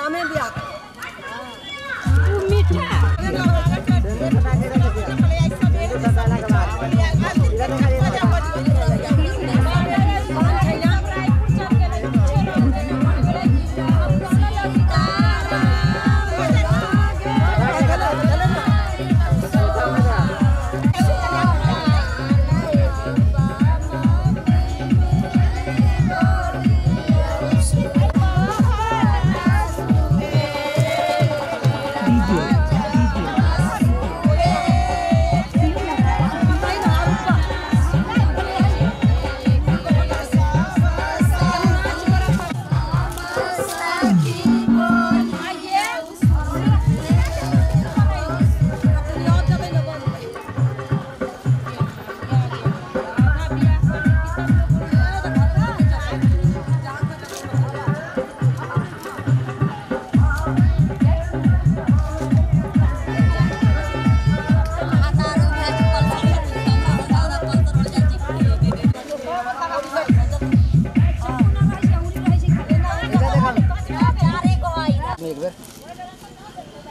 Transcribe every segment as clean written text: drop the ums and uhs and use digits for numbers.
गामे बियाह मीठा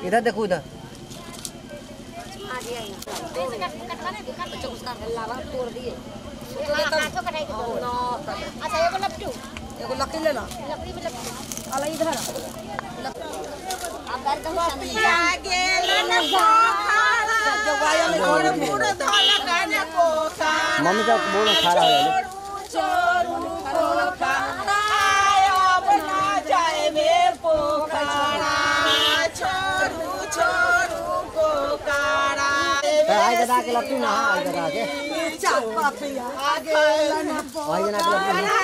इधर देखो उधर अच्छा एगो लपटू एगो लकड़ी ले ला लकड़ी में लपटू अला इधर अब दर्द हो मम्मी का बोलो खा रहा है आई गदा के लपटू ना आई गदा के चार पापिया आगे भाई जना के लपटू ना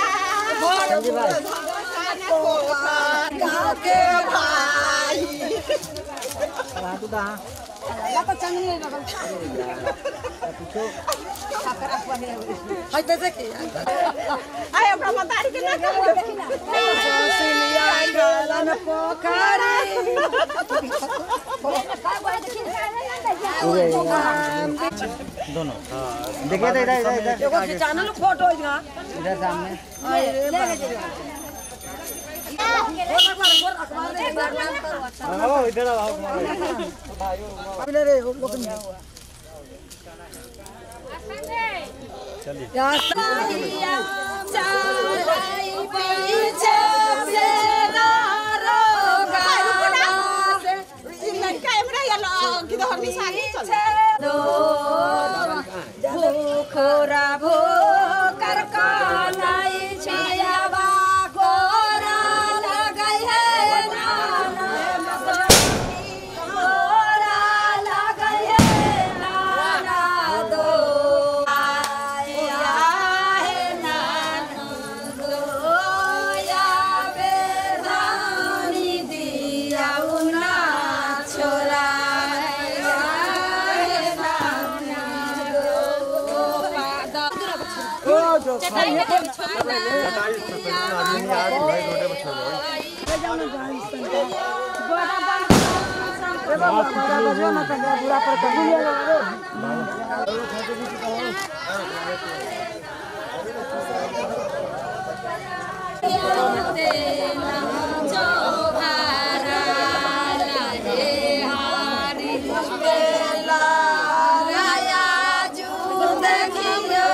संजीव भाई के भाई तू दा ला तो चंगली नहीं लगल पूछो हाय ते देखी आय हमरा मतारी के ना सिलिया गलन पोखरी दोनों देखिए इधर इधर इधर एगो खिंचाना लो फोटो इधर इधर सामने ओ इधर आओ भाई रे लोग चलिए भूखोरा भूकर कानाई छायावा गोरा लगै है नाना गोरा लगै है नाना दो आया है नाना गोया बेदानी दिया उना छोरा चटाई।